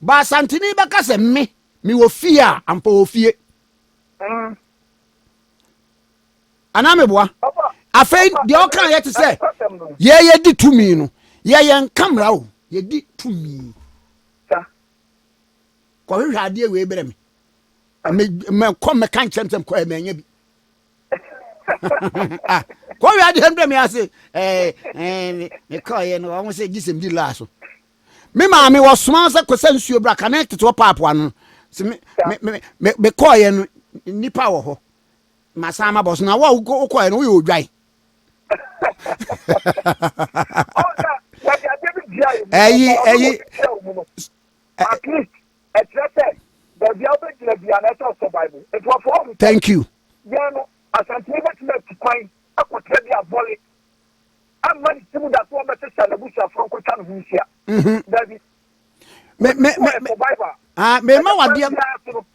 Ba Asanteni bɛka sɛ me, mewɔ fie a, ampa wɔ fie. Anaa meboa? Afei deɛ ɔka yɛ te sɛ yɛyɛ di tumi no, yɛyɛ nka mmara o, yɛdi tumi. Kɔhwehwɛ adeɛ wei brɛ me. Mɛkɔ mɛka nkyɛm sɛ mkɔ mɛnyɛ bi. Ah, kɔhwɛ adeɛ brɛ me ase. Ɛɛ ɛɛ mekɔɔyɛ no wɔn sɛ gye sɛ medi laa so. Me maame wɔsoma sɛ kɔsɛ nsuo bra kane tete wɔ paapo ano. Sɛ me me me mekɔɔyɛ no nnipa wɔ hɔ. Masan mabɔ so na wo a wokɔɛ no woyɛ odwan. Ɛyi ɛyi. At least ɛkyerɛ sɛ. wobɛtena biara no, ɛsɛ ɔsurvive. Nti wɔfa wɔn sɛ. Thank you. Yɛn no, Asanteni bɛtumi atu kwan akɔtena bi abɔle amma ne tirim da so ɔmmɛsesa n'abusuafoɔ nkɔtwa ne ho nhyia. Dabi. Me me me Wɔyɛ survivor. Ah, me ma Ɛna kwan wadeɛ biara so no.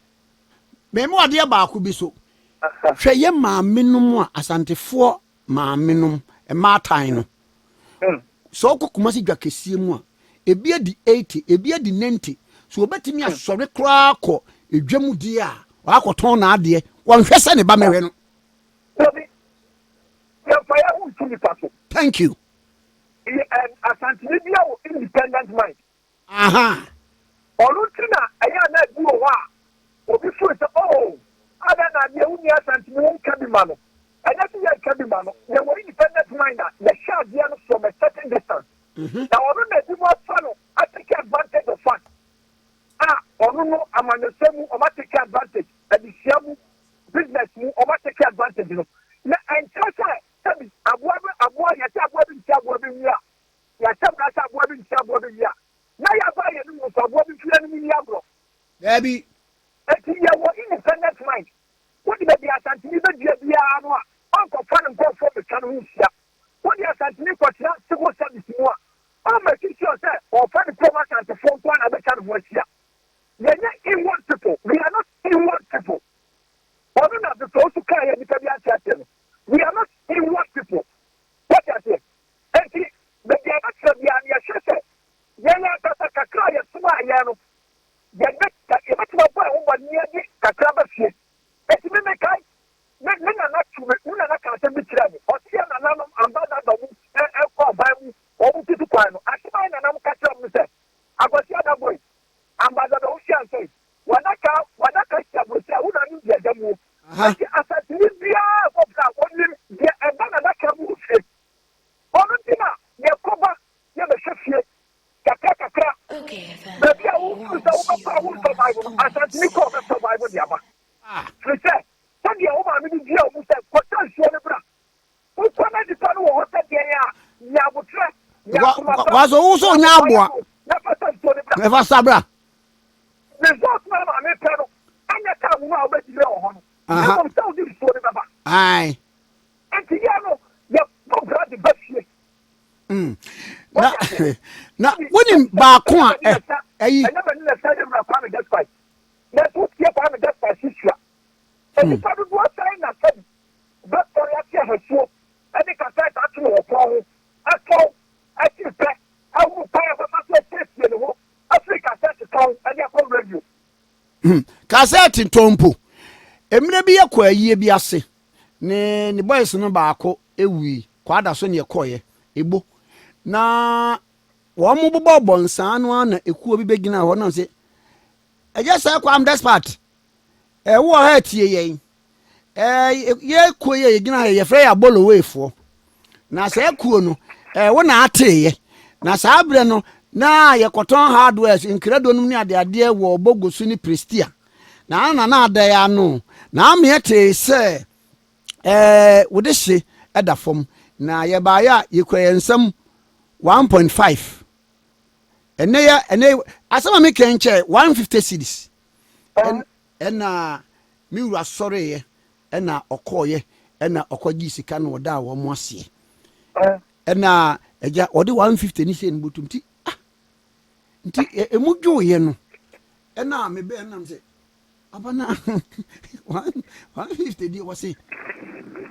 me ma wadeɛ baako bi so. Hwɛ yɛ maame nom a Asantefoɔ maame nom mmaatan no. Sɛ ɔkɔ Kumasi dwa kɛseɛ mu a, ebi adi 80, ebi adi 90. So obetumi asɔre koraa kɔ edwa mu deɛ a, wakɔtɔn n'adeɛ. Wɔnhwɛ sɛ ne ba mɛhwɛ no. Dabi. Yɛmfa yɛn ho nto nipa so. Thank you. Yɛ Asanteni bi a wɔ independent mind. Aha. Ɔno nti na ɛyɛ a na ebi wɔ hɔ a obi feel sɛ oh adɛn na adeɛ wonni Asanteni wonka bi ma no. Ɛnyɛ sɛ yɛnka bi ma no, yɛwɔ independent mind a yɛhwɛ adeɛ no from a certain distance. Na ɔno na ebinom afa no atake advantage of us a ɔno no amanyɔsɛm mu ɔmo atake advantage, adesua mu, business mu ɔmo atake advantage no. Na ɛnkyerɛ sɛ sɛbi aboa bi aboa yɛsɛ aboa bi nti aboa bi nwi a yɛahyɛ mmara sɛ aboa bi nti aboa bi nwi a na yɛaba yɛn no mu nso aboa bi mfiri anim nni agorɔ. Daabi. Eti yɛwɔ independent mind. Wode baabi a Asanteni bɛdua biara no a, ɔnkɔfa ne nkurɔfoɔ mmɛtwa ne ho nhyia. Wode Asanteni kɔtena civil service mu a, ɔmmake sure sɛ ɔrefa ne kurom Asantefoɔ nko ara na abɛtwa ne ho ahyia. Yɛnyɛ inward people. We are not inward people. Ɔno na Victor Osu kaeɛ a nnipa bi ante aseɛ no. We are not inward people. Wote aseɛ? Enti baabi a yɛbɛtena biara no, yɛhwɛ sɛ yɛn ankasa kakra a yɛsomaa yɛn no, yɛbɛ yɛbɛtumi abɔ yɛn ho mmɔden de kakra aba fie. Enti me mekae, me me nana tu me me nana ka asɛm bi kyerɛɛ me. Ɔse yɛn nananom ambassador mu ɛ ɛkɔ aban mu wɔn tutu kwan no, asɛm a yɛn nananom ka kyerɛ wɔn ne sɛ, Akwasi Adaboi, ambassador wohyia nsɛn, wadaka wadaka si aburokyi a wo na anim deɛ ɛda muo. Enti Asanteni biara ɛbɔ bra a ɔnim deɛ ɛda n'adaka mu wɔ fie. Ɔno nti na yɛkɔba yɛbɛhwɛ fie kakra kakra. Baabi a wofiri sɛ wobɛkɔ a woresurvive no, Asanteni kɔ a ɔbɛsurvive de aba. Firi sɛ sɛdeɛ wo maame no dua wo mu sɛ kɔtɔ nsuo no bra, wokɔ na nipa no wɔ hɔ sɛ deɛn a, nya aboterɛ, nya akoma pa, Waso wo so nya nya aboa. akoma na fa sa nsuo no bra. Ɛfa sa bra. Result no a maame pɛ no, ɛnyɛ kaa mu no a wobɛgyina wɔ hɔ no, na mmom sɛ wode nsuo no bɛba. Ae. Enti yɛn no, yɛbɔ bra de ba fie. Na na wonim baako a ɛ ɛyi. Ɛnyɛ m'ani na ɛsɛ yɛwura Kwame Despite. Nanso wotie Kwame Despite sisua. Nnipa dodoɔ sɛn na sɛbi bɛsɔre ate ahasuo ne kasɛt ato no wɔ kɔn ho, atɔn, akyiri pɛ, ahunu kwan a ɔbɛfa so asiesie ne ho afiri kasɛt tɔn de akɔ radio. Kasɛt tɔn mpo. Mmerɛ bi yɛkɔ ayie bi ase, ne ne boys no baako wui, Kwada so ne yɛkɔeɛ, Ebo. Na wɔn bobɔ bɔnsaa no ara na ekuo bi bɛgyinaa hɔ na wɔn sɛ, ɛyɛ sɛ Kwame Despite, ɛwɔ ha atie yɛn. Ɛɛ yɛ kuo yi a yɛgyina ha yi, yɛfrɛ yɛ aboloweefoɔ. Na saa kuo no, ɛɛ wo na ateeɛ. Na saa berɛ no, na yɛkɔtɔn hardwares, nkrado nom ne adeadeɛ wɔ Bogoso ne Prestea. Na na na ada yɛ ano. Na ameɛ tee sɛ ɛɛ wode hye da fam. Na yɛbaeɛ a, yɛkura yɛn nsam 1.5. Ɛnɛ yɛ ɛnɛ asɛm a meka nkyɛ 150 cedis. Ɛna me wura sɔreeɛ ɛna ɔkɔɔeɛ ɛna ɔkɔgyee sika na ɔdaa wɔn aseɛ. Ɛna agya ɔde 150 ne hyɛɛ ne bɔtɔm nti ah nti emu dwooeɛ no ɛna mebɛɛ nam sɛ aba na 150 deɛ wɔse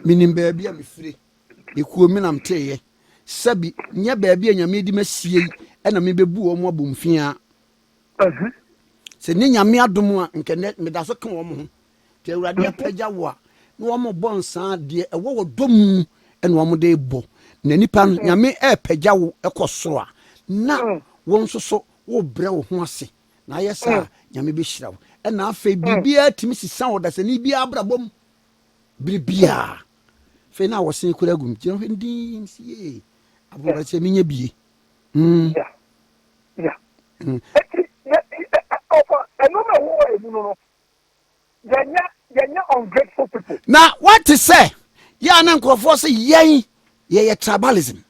menim baabi a mefire ekuo me nam teeɛ sɛbi nyɛ baabi a Nyame de masie yi ɛna mebɛbu wɔn abomfiaa. Sɛ ne Nyame adom a nka nnɛ meda so ka wɔn ho. Nti Awurade apagya wo a na wɔn bɔ nsaa deɛ ɛwɔ wɔ dɔ mu ɛna wɔn de bɔ. Na nipa no Nyame ɛɛpagya wo ɛkɔ soro a na wo nso so wo brɛ wo ho ase. Na ayɛ saa a Nyame bɛhyira wo. Ɛna afei biribiara tumi sisa wɔ dasani biara abrabɔ mu. Bere biara. Afei na wɔsen kura agu mu. Gyina hɔ dinn si yee. Aboa sɛ menyɛ bie. Yeah. Yeah. Eti yɛ ɔfa ɛnum a ɛwɔ emu no no yɛnyɛ yɛnyɛ ungrateful people. Na wate sɛ yɛ a na nkurɔfoɔ sɛ yɛn yɛyɛ tribalism.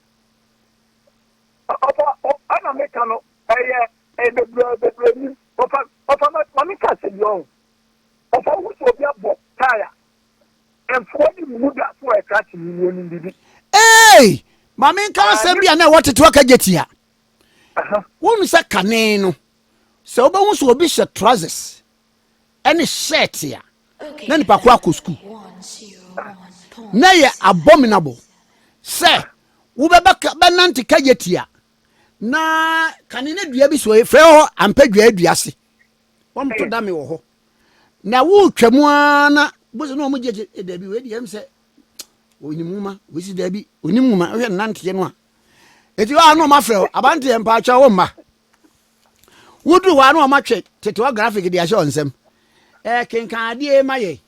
Ɔfa ɛna meka no ɛyɛ ɛyɛ bebree bebree nim ɔfa ɔfa ma ma meka sɛ bi ɔho. Ɔfa wohu sɛ obi abɔ tae a, mfa w'ani mmu da sɛ ɔyɛ krakyeni na onim biribi. Eei! Ma menka asɛm bi a na ɛwɔ tete hɔ kagyetia. Wohu sɛ kane no, sɛ wobɛhu sɛ obi hyɛ trousers ne shirt a, na nipa ko akɔ sukuu. Na ɛyɛ abominable sɛ wobɛnante kagyetia na kane no dua bi so frɛ hɔ ampɛ dua dua ase. Wɔmto dame wɔ hɔ. Na wotwa mu ara na bose na wɔn gyegye eh, dabi wei deɛ ɛm sɛ onim nwoma wei si dabi onim nwoma wohwɛ nnanteɛ no a eti hɔ a na wɔn afrɛ wo abanteɛ mpaakyɛ wo mma woduru hɔ a na wɔn atwe tete hɔ graphic de ahyɛ wɔn nsam ɛɛ kenkan adeɛ ma yɛ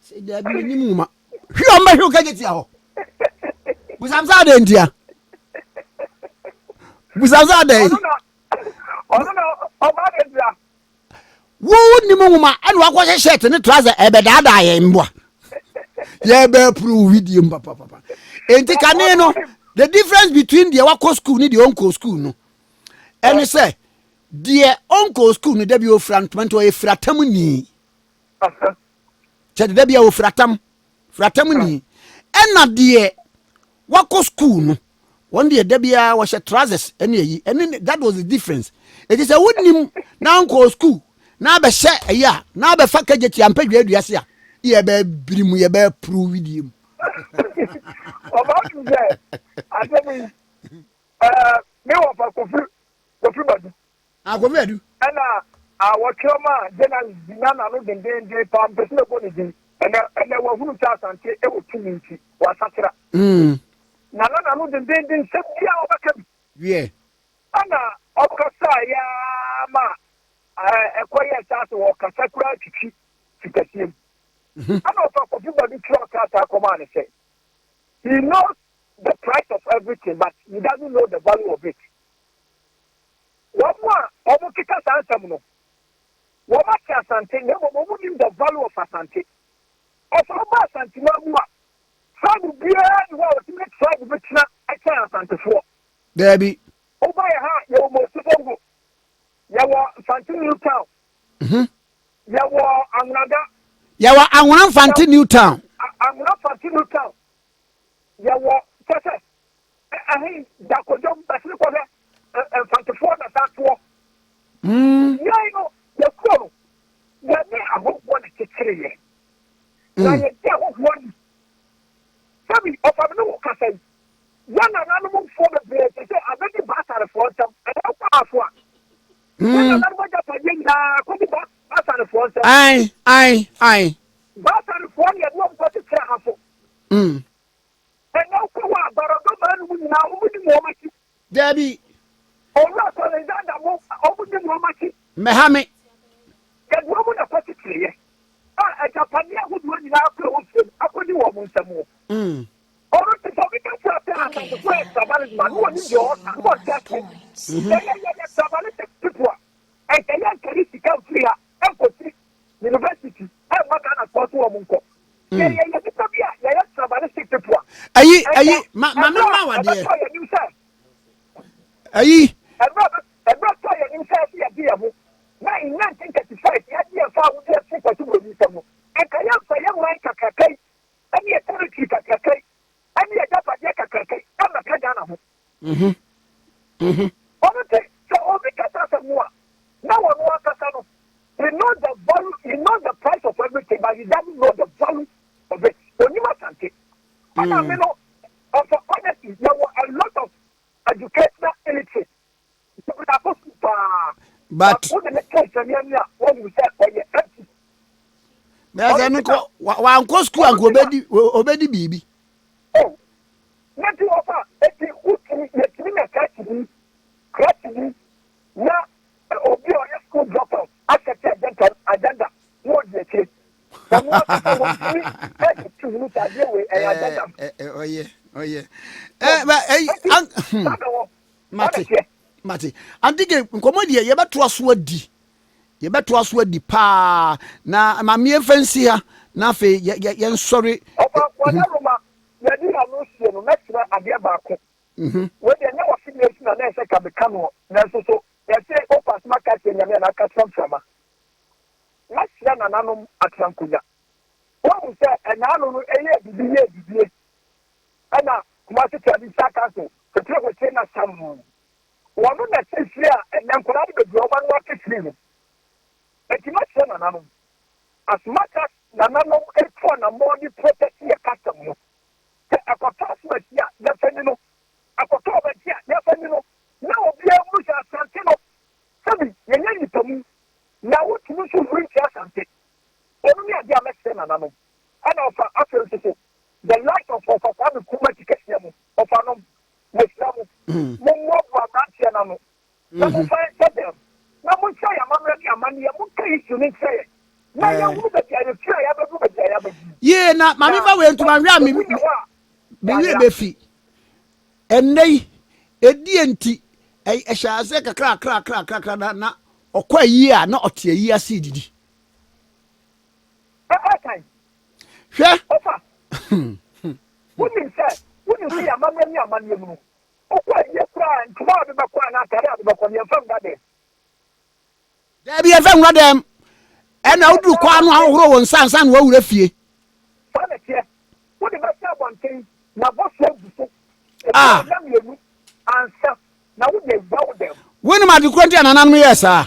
sɛ dabi onim nwoma hwi wɔn bɛhwe wo kagye tia hɔ busam sɛ adɛn ntia busam sɛ adɛn ɔno na ɔba abɛdura Wo nim nwoma ɛna wakɔhyɛ shirt ne trouser ɛbɛdaadaa yɛn mboa. Yɛbɛpuru wo widie mu papapapa. Enti kane no the difference between deɛ wakɔ school ne deɛ ɔnkɔ school no ɛne sɛ deɛ ɔnkɔ school no dabi ofira ntoma nti ɔyɛ firatam ni. Kyɛ de dabi a ofira tam firatam ni. Ɛna deɛ wakɔ school no wɔn deɛ da biara wɔhyɛ trousers ɛne ayi ɛne that was the difference eti sɛ wonim na nkɔɔ school na abɛhyɛ ɛyi a na abɛfa kagye tia mpɛ dua dua se a yɛ bɛ biri mu yɛ bɛ puru widie mu. Ɔbaa tum sɛ asɛm yi ɛɛ me wɔ fa kofi kofi badu. Ah, Kofi Adu. Ɛna a wɔtwerɛ maa journalist bi na n'ano dendeenden paa mpɛ sɛ mɛbɔ ne din. Ɛnɛ ɛnɛ wahunu sɛ Asante wɔ tumi nti wasakyera. Na na n'ano dendeenden nsɛm biara ɔbɛka bi. Wiɛ. Ɛna ɔkasaeɛ ara ma ɛkɔyɛɛ sɛ asɛ ɔkasa koraa twitwi fitaseɛ mu. Ɛna ɔfa Kofi Badu twerɛɛ krataa kɔmaa no sɛ he knows the price of everything but he doesn't know the value of it. Wɔn a wɔkeka saa nsɛm no, wɔate Asante na mmom wɔnnim the value of Asante. Ɔsɛ woba Asanteman mu a, tribe biara nni hɔ a wɔtumi ne tribe bi tena kyɛn Asantefoɔ. Daabi. Woba yɛ ha a, yɛwɔ Mosi Bongo, yɛwɔ Mfante New Town, yɛwɔ Anwonaga. Yɛwɔ Anwona Mfante New Town. Anwona Mfante New Town. Yɛwɔ kyɛ sɛ Ɛhe da kodwom bɛsene kɔhwɛ Mfantefoɔ na saa toɔ. Yɛn no, yɛ kuro no, yɛne ahɔhoɔ na kyekyereeɛ. Na yɛdi ahɔhoɔ ni. Sɛbi ɔfa me ne wo kasa yi, yɛn nananom mfoɔ bebree te sɛ abɛdi Basarefoɔ nsam. Ɛnɛ wokɔ Afo a, yɛn nananom agyapadeɛ nyinaa kɔdi Basarefoɔ nsam. Ae, ae, ae. Basarefoɔ na yɛde wɔn kɔkyekyere Ahafo. Ɛnnɛ wokɔ hɔ a, baradɔmaa no mu nyinaa, wɔn nim wɔn akyi. Dabi. Owura Alexander mo, wɔn nim wɔn akyi. Mmɛha me. Yɛde wɔn na kɔkyekyereeɛ, a agyapadeɛ ahodoɔ nyinaa kɔ ɛwɔ fie no akɔdi wɔn nsam. Ɔno nti sɛ obi ka kyerɛ sɛ Asantefoɔ yɛ tribalism a, na wɔnim deɛ ɔreka, na wɔnte aseɛ. Sɛ yɛyɛ yɛ tribalistic people a, ɛnka yɛnkari sika mfiri ha nkɔsi university ɛmma Ghanafoɔ so wɔn nkɔ. Sɛ yɛyɛ nnipa bi a yɛyɛ tribalistic people a, Ayi, ayi, ma, ma me ma wadeɛ. Ɛbɛtɔ yɛn anim sɛ. Ayi. Ɛbɛtɔ yɛn anim sɛ ɛsɛ yɛde yɛn ho. Na in 1935 yɛde yɛn fa ahodi afiri Kwasi Buroni nsam no, nka yɛmfa yɛn man kakraka yi ɛne yɛn territory kakraka yi ɛne yɛn agyapadeɛ kakraka yi ɛmmɛka Ghana ho. Ɔno nti, sɛ obi kasa asɛm no a, na ɔno ankasa no, he knows the value, he knows the price of everything, but he doesn't know the value of it. Onim Asante. Ɛna me no, ɔfɔ honestly, yɛwɔ a lot of educational illiterate. Bebree akɔ sukuu paa. But wode ne ka nsɛm ani a, wɔhu sɛ ɔyɛ empty. Bɛsɛ no kɔ, wankɔ sukuu anka obedi obedi biribi. Oh, na nti wɔfa eti wotumi yɛtumi nya krakyeni krakyeni na obi a ɔyɛ school drop out asɛte agenda agenda na ɔdi akyire ɔno ankasa wɔntumi ɛde tu hunu sɛ adeɛ wei ɛyɛ agenda. Ɔyɛ ɔyɛ ɛ ba ɛyi an mate mate antike nkɔmɔ deɛ yɛbɛtoa so adi yɛbɛtoa so adi paa na maame yɛmfa nsi ha na afei yɛ yɛ yɛnsɔre. Ɔba wɔn aroma Yɛde ano sie no, mɛkyerɛ adeɛ baako. Wei deɛ, ɛnyɛ w'afidie so na na ɛsɛ ka meka noɔ, nanso so yɛse wopɛ asɛm aka akyerɛ Nyame anaa ka kyerɛ mframa? Mɛsrɛ Mɛsrɛ nananom atenankonnwa. Woahu sɛ ɛnaano no ɛyɛɛ biribi yɛɛ bibie ɛna Kumasi Traditional Council hwetire hwetire na sam. Wɔno na seesei a ɛnɛ nkwadaa no bebree a wɔn ano ate firi no. Enti mɛsrɛ nananom, as much as nananom etu anammɔn de protect yɛ custom no, sɛ ɛkɔtɔ asomasi a yɛfa ni no, ɛkɔtɔ ɔbɛgye a yɛfa ni no, na obiara hunu sɛ Asante no, sɛbi yɛnyɛ nnipa mu, na wotumi nso huri nkyerɛ Asante. Ɔno ne adeɛ a mɛsrɛ nananom. Ɛna ɔfa afei nso so, the light of Ɔfa Kwame Nkrumah ti kɛseɛ mo, ɔfa nom, mesrɛ mo, mommoaboa mmeranteɛ no ano, na momfa yɛn nhyɛ dɛm, na monkyerɛ yɛn amammerɛ ne amanneɛ, monka history no nkyerɛ yɛn, na yɛnhunu baabi a yɛfiri a yɛabɛduru baabi a yɛabɛduru. Yie na maame fa wei ntoma nhwɛ a me Obi ni hɔ a me werɛ wayera. bɛfi. Ɛnnɛ yi, ɛdeɛ nti, ɛhyɛ aseɛ kakrakrakrakrakra na ɔkɔ ayie a na ɔte ayie ase redidi. Ɛkan. Hwɛ. Ɔfa. Wonim sɛ yɛn amammerɛ ne amanneɛ mu no, wokɔ ayie koraa a, ntoma a wode bɛkɔ anaa atade a wode bɛkɔ no, yɛmfa nwura dɛm. Daabi, yɛmfa nwura dɛm. Ɛna woduru kwan ano a, wohoro wo nsa ansa na woawura fie. Saa na ɛteɛ. Wode bɛhyɛ abɔnten na bɔsoɔ agu so. Ebi Ah. nna mmienu ansa na wode awura wo dɛm. Wonim ade korɔ nti a nananom yɛɛ saa?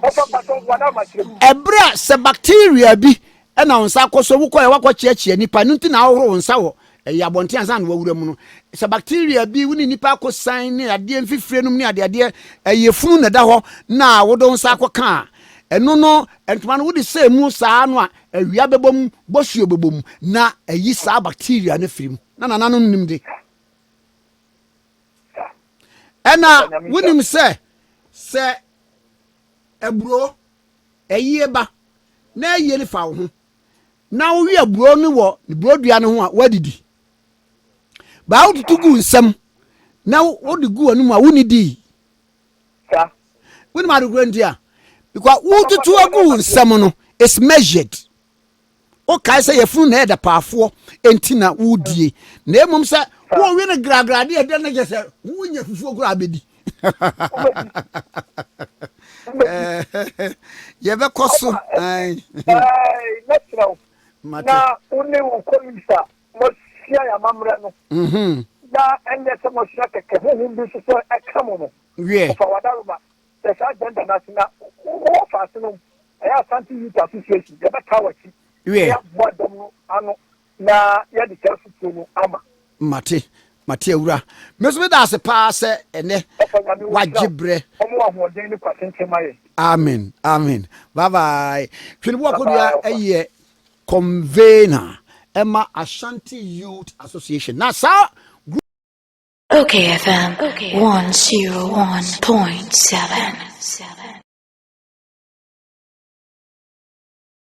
Ɔfa mpakyɛw boa na makyerɛ mu. Ɛberɛ a sɛ bacteria bi na wo nsa akɔ so, wokɔɛ woakɔkyeakyea nnipa, ɛno nti na wohoro wo nsa wɔ ɛyɛ abɔnten ansa na wawura mu no. Sɛ bacteria bi wo ne nnipa akɔsan ne adeɛ mfifire nom ne adeadeɛ, ɛyɛ funu na ɛda hɔ na wode wo nsa akɔka a, ɛno no ntoma no wode sɛ mu saa no a, awia bɛbɔ mu, bɔsuo bɛbɔ mu na ayi saa bacteria no afiri mu. Na nananom nim de. Ɛna wonim sɛ sɛ aburo ayie ba na ayie no fa wo ho na wowe aburo no wɔ ne burodua no ho a woadidi. Baa wotutu gu nsam na wode gu w'anum a wonni dii. Wonim ade koro nti a? Because wotutu agu nsam no is measured. Wokae sɛ yafunu na ɛyɛ dapaafoɔ enti na wodie, na mmom sɛ wowe no gragra deɛ ɛdɛ no kyɛ sɛ wonya fufuo koraa bɛdi. Yɛbɛkɔ so. Mɛkyerɛ wo na wo ne wo colleagues a moasua yɛn amammerɛ no mhm. na ɛnyɛ sɛ moasua kɛkɛ, honhom bi nso so ɛka mo no. Ɔfa w'adaroma Sɛ saa agenda no ase na wowɔ faase no ɛyɛ Asante Youth Association, yɛbɛtaa w'akyi na yɛaboa dɔm no ano na yɛde saa afotuo no ama. Mate, mate awura. Me nso meda ase paa sɛ ɛnɛ wagye berɛ. Ɔmo wɔ ahoɔden ne kwa tenten ma yɛn. Amen, amen. Bye bye. Twene Kodua ɛyɛ convener ɛma Ashanti Youth Association. Na saa Okay FM 101.7.